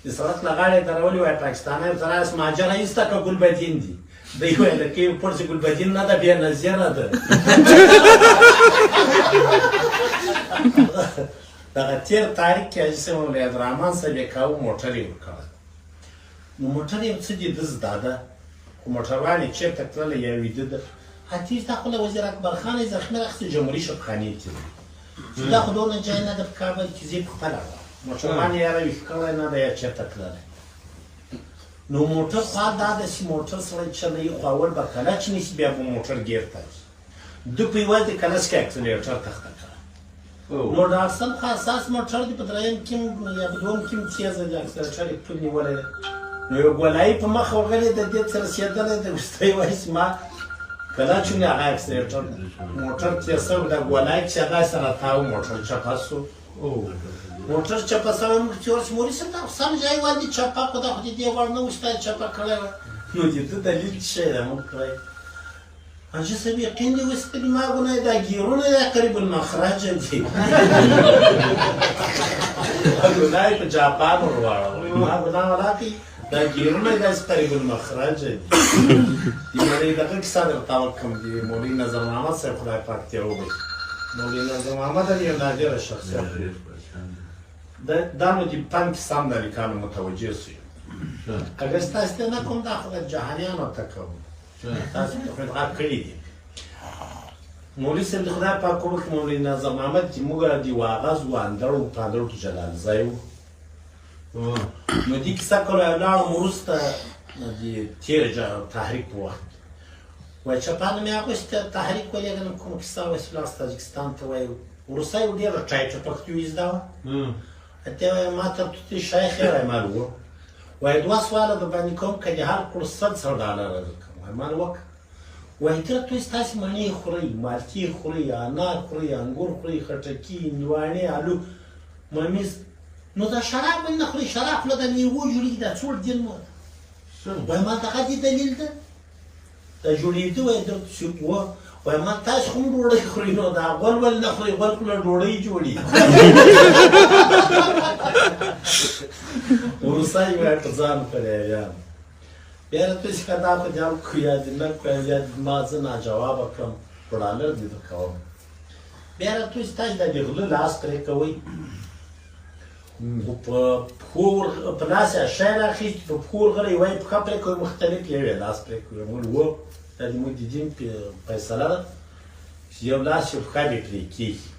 د سړک له غاړې درولي وای، پاکستانی ورته راغی چې مهاجره ایسته که ګلبدین دي. دی ویل لکه یو پړ چې ګلبدین نه ده، بې نظیره ده. دغه تېر تاریخ کې حاجي صاحب مولوي عبدالرحمن صاحب یې کاوه، موټر یې ورکړی. نو موټر یې څه دي ده زده ده، خو موټروان یې چېرته تللی یا ویده ده. حتیج دا خو له وزیر اکبر خان یې زخمي راخیستې، جمهوري شفخانې ته دی چې دا خو دونه جای نه ده په کابل کې، زه یې په خپله وړم. موټروان یې یا راویښ کړی نه ده یا چېرته تللی. نو موټر خو دا ده چې موټر سړی چلوي، خو اول به کلچ نیسي، بیا به موټر ګیر ته ځي. ده په یوازې د کلچ کې اکسلیټر تخته کړه. نو ډاټسن خو اساس موټر دی، په دریم کې یا په دوم کې تیزه دی، اکسلیټر یې پل نیولی دی. نو یو ګولایي په مخ ورغلی د دې څه رسېدلی دی، وروسته یې وایي چې ما کلچ ونیو، هغه اکسلیټر موټر تېز سوی، دا ګولایي چې هغه سره تاو موټر چپه سو. موټر چپه سوی، موږ چې ورسېدو، مولوي صاحب دا خو سم ځای باندې چپه، خو دا خو د دې وړ نه و چې تا چپه کړی وای. نو د ده دلیل څه شی دی؟ موږ کړی حاجي صاحب یقین دی اوس په دماغونه دا ګیرونه دا قریب المخرج دي. ګناه په جاپان ور واړول، ما ګناه ولا کوي، دا ګیرونه داسې قریب المخرج دي. د مولوي دغه کیسه درته وکړم، د مولوي نظر محمد صاحب خدای پاک دې وبخښي. مولوي نظر محمد یو نادره شخصیت دا نو د پند کیسه هم د هلکانو متوجه سوی. اګر ستاسو ته نه کوم، دا خو د جهانیانو ته کوم، تاسو ته خو غږ کړي دي. مولوي صاحب د خدای پاک وبخښي، مولوي نظر محمد چې موږ د واغز و اندړو په اندړو کې جلالزی و، نو دې کیسه کله لاړم وروسته د تېر تحریک په وخت کې وایي چپانه مې اغوسته، تحریک ولېږلم، کومه کیسه وه چې لاړ تاجکستان ته. وایي وروسته یو ډېره ټایټه پښتو یې زده وه. ته وایي ما ته توتې شیخ یې وایي مال و وایي دوه سواله در باندې کوم، که دې حل کړو 100 ډالره درکوم. وایي مال وکړه. وایي تر توی ستاسې مڼې خورئ، مالټې خورئ، انار خورئ، انګور خورئ، خټکي، هندواڼې، آلو، ممیز، نو دا شراب ولې نه خورئ؟ شراب خو له د میوو جوړېږي، دا څوړ دین مو ده. وایي ما دغه دې دلیل ده دا جوړېده. وایي درته چې وه وایي ما تاسو خو هم ډوډۍ خورئ، نو دا غول ولې نه خورئ؟ غول خو له ډوډۍ جوړېږي. وروسته یې وایي په ځان پرېیان بیا راته چې که دا خو دې هم کړو یا دې نه کړو یا دې ما زه ناجوابه کړم، په ډالر دې درکوم. بیا راته چې تاسو دا د غله لاس پرې کوئ، خو په پښو په لاس یې شی راخیست، په پښو ورغلی، یوه یې پښه پرې کوي، مختلف یو یې لاس پرې کوي. موږ و دا د موږ د دین فیصله ده چې یو لاس یو پښه دې پرې کېږي.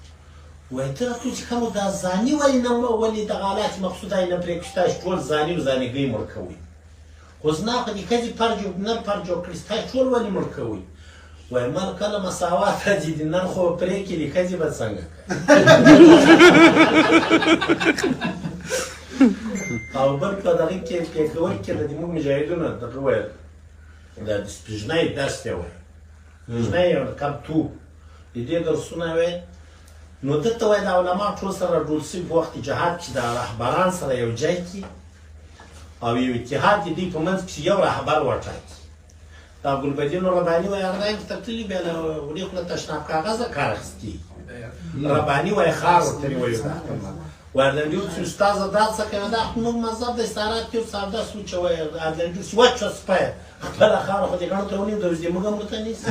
وایي ته راته چې ښه نو دا ځاني ولې نه، ولې دغه حالات مقصوده یې نه پرې کړي چې تاسو ټول ځاني او ځانیګۍ مړ کوئ، خو زنا خو د ښځې فرج او نر فرج جوړ کړي، تاسو ټول ولې مړ کوئ؟ وایي مر کله مساوات راځي، د نر خو به پرې کړي، د ښځې به څنګه کوي؟ او بل په دغه کې پېښور کې د موږ مجاهدونو دغه ویل د سپېژنۍ درس دی، وایي سپېژنۍ یو کم توپ د دې درسونه ویل. نو ده ته وایي دا علما ټول سره راټول سوي په وخت جهاد کې دا رهبران سره یو ځای کړي او یو اتحاد د دوی په منځ کې یو رهبر وټاکي. دا ګلبدین رباني وایي اردایم ته تللي، بیا له وړې خوله تشناب کاغذه کار اخیستي. رباني وایي خار ورته نیولی دا خپل وایي ارلنډي چې استاذه دا څه کوې، دا خو موږ مذهب دی سارات کې اودس وچه. وایي ارلنډي چې وچه سپیه خپله خاوره خو دې ګڼو ته ونیو، د ورځې موږ هم ورته نیسي.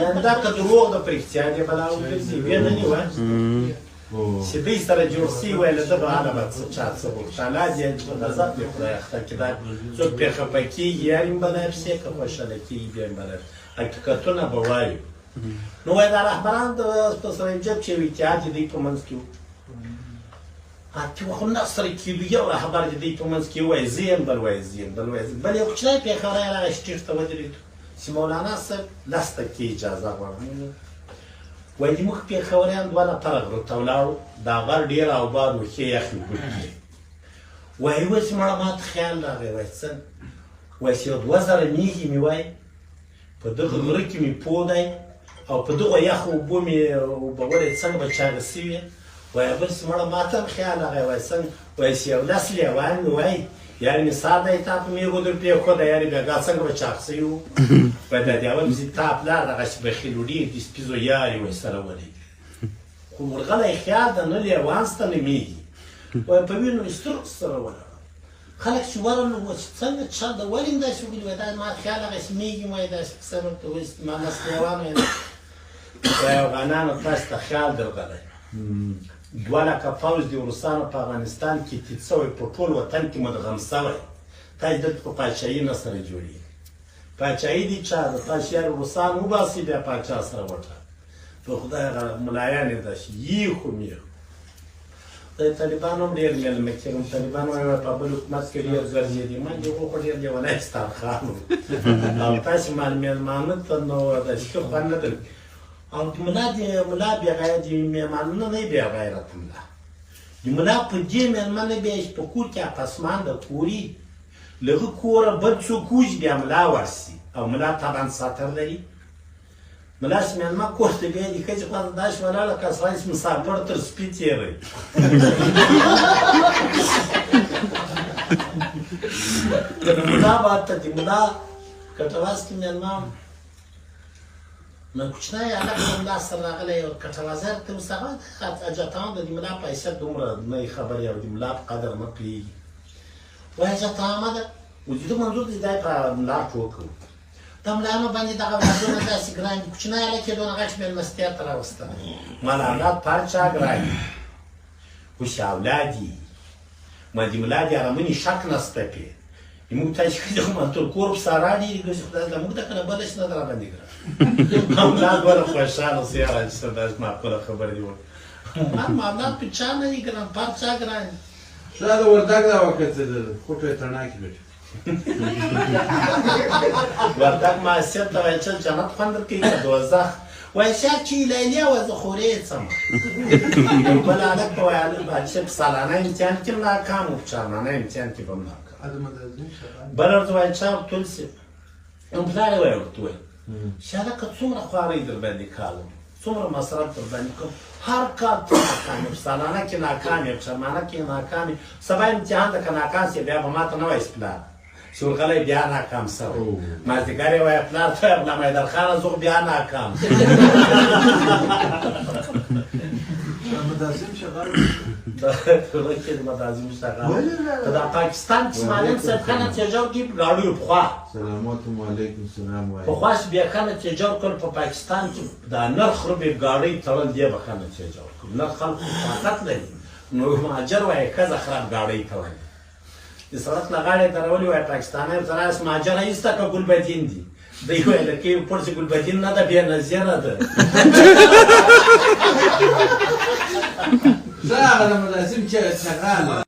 یعنې دا که دروغ ده په رښتیا دې بلا وګرځي، ویې نه نیوه چې دوی سره جوړ سي. وای له ده به هله به څه چا څه غوښته، الله دې په غضب دې خدای اخته کړي. دا څوک پرې خفه کېږي یار یې بلا پسې، که خوشحاله کېږي بیا یې بلا، حقیقتونه به وایو. نو وایي دا رهبران د په سره جب چې یو اتحاد دې دوی په منځ کې و، حتی خو نه سره کېدو، یو رهبر دې دوی په منځ کې وایي زه یم، بل وایي زه یم، بل وایي زه. بل یو کوچنی پېښوری راغی سټیټ ته ودرېدو چې مولانا صاحب لس دقیقې اجازه غواړم. وایي د موږ پېښوریان دوه نفره غره ته ولاړو، دا غر ډېر آباد و، ښې یخې اوبه پکې. وایي اوس مړه ما ته خیال راغی، وایي څنګه؟ وایي چې یو 2000 میږي مې وایي په دغه غره کې مې پوه دی او په دغو یخو اوبو مې اوبولې، څنګه به چاغه سوي؟ وایي بل چې مړه ما ته هم خیال راغی، وایي څنګه؟ وایي چې یو لس لیوان مې وایي یاري مې سار دی تا په میږو در پرېښوده، یاري بېګا څنګه به چاغ سوي وو؟ وایي دا د اول پسې تا پلار دغسې بخیل و، ډېر د سپیزو یاري وایي سره ولګي، خو ورغلی خیال ده نه لیوان سته نه میږي. وایي په وینو مې سترګ سره ولاړه. خلک چې ورغلو وو چې څنګه چا د ولې داسې وکړي، وایي دا ما خیال هغسې مېږي، وایي داسې قصه مې ورته وویل، ما لس لیوان وایي وایي افغانانو تاسو ته خیال درغلی، 2 لکه پوځ د روسانو په افغانستان کې تیت شوی، په ټول وطن کې مدغم شوی، تاسو دلته په پاچاهي نه سره جوړېږي. پاچاهي دي چا ده؟ تاسو یار روسان وباسي بیا پاچا سره وټه. په خدای هغه ملایان یې داسې یخو میخو. د طالبانو هم ډېر مېلمه کېږم. طالبان وایي په بل حکومت کې ډېر ګرځېدي، من دې خو ډېر لېونی سترخوان و او تاسې مال مېلمانه ته نو داسې ښه خوند نه درکوي. او د ملا د ملا بې غیرت د مېلمانه نه دی بې غیرت ملا د ملا په دې مېلمه نه بیا چې په کور کې اپسمان د کوري له هغه کوره بل څوک وځي بیا ملا ورسي او ملا طبعا ساتر لري. ملا چې مېلمه کور ته بیا د ښځې خوا ته داسې ولاړه که سړی چې مسافر تر سپي تېروي. د ملا به ته د ملا کټواز کې مېلمه نو کوچنی هلک د ملا سره راغلی او کټوازر ته اوس هغه اجاتان د ملا په حیثیت دومره نه خبرې او د ملا په قدر نه پوهېږي. وایي اجاتامه ده وجود منظور دی دی په ملا ټوکه وکړي. د ملایانو باندې دغه اولادونه داسې ګران دي، کوچنی هلک یې دونه غټ مېلمستیا ته راوستلی. مال اولاد په هر چا ګران دي خو چې اولاد یي ما د ملا د ارامنې شک نسته پې. موږ تاسې ښځې خو ما تر کور په سارا ډېرې ګرځي، خدای زده موږ ته که نه بله شي نه ده راباندې ګران. اولاد وله خوشحاله سو یاره چې څه داسې معقوله خبره دې وکړه. ما اولاد په چا نه دي ګران، په هر چا ګران دي. ښه د وردګ دا وکړه چې د خوټو یې تڼاکې لري. وردګ معصیت ته وایي چې جنت خوند درکوي که دوزخ؟ وایي شا چې لیلیا وه زه خورې څم. یو بل هلک په وایي چې په سالانه امتحان کې هم ناکام و، په چارمانه امتحان کې به هم ناکام. بله ورځ وایي چا ورته ولسي نو پلار یې وایي ورته وایي چې هلکه څومره خوارۍ در باندې کالم، څومره مصرف در باندې کوم، هر کال ته ناکام یې، په سالانه کې ناکام یې، په شرمانه کې ناکام یې، سبا امتحان ده که ناکام سې بیا به ماته نه وایې پلار چې ورغلی بیا ناکام سوی. مازدیګر یې وایي پلار ته وایي غلام حیدر خانه زه خو بیا ناکام. دا پاکستان کې معلم صاحب ښه نتیجه ورکوي په ګاډیو پخوا. سلاماتم علیکم سلام وایي. پخوا چې بیا ښه نتیجه ورکول په پاکستان کې دا نرخ روبې ګاډۍ تړل دی به ښه نتیجه ورکول. نرخ خلکو طاقت لري نو مهاجر وایي ښځه خراب ګاډۍ تړلې د سړک له غاړې درولې وایي پاکستانی ورته راس مهاجره ایسته که ګلبدین دي. دی وایي لکه یو پړ چې ګلبدین نه ده بې نظیره ده. ښه هغه د ملازم چې چغاله.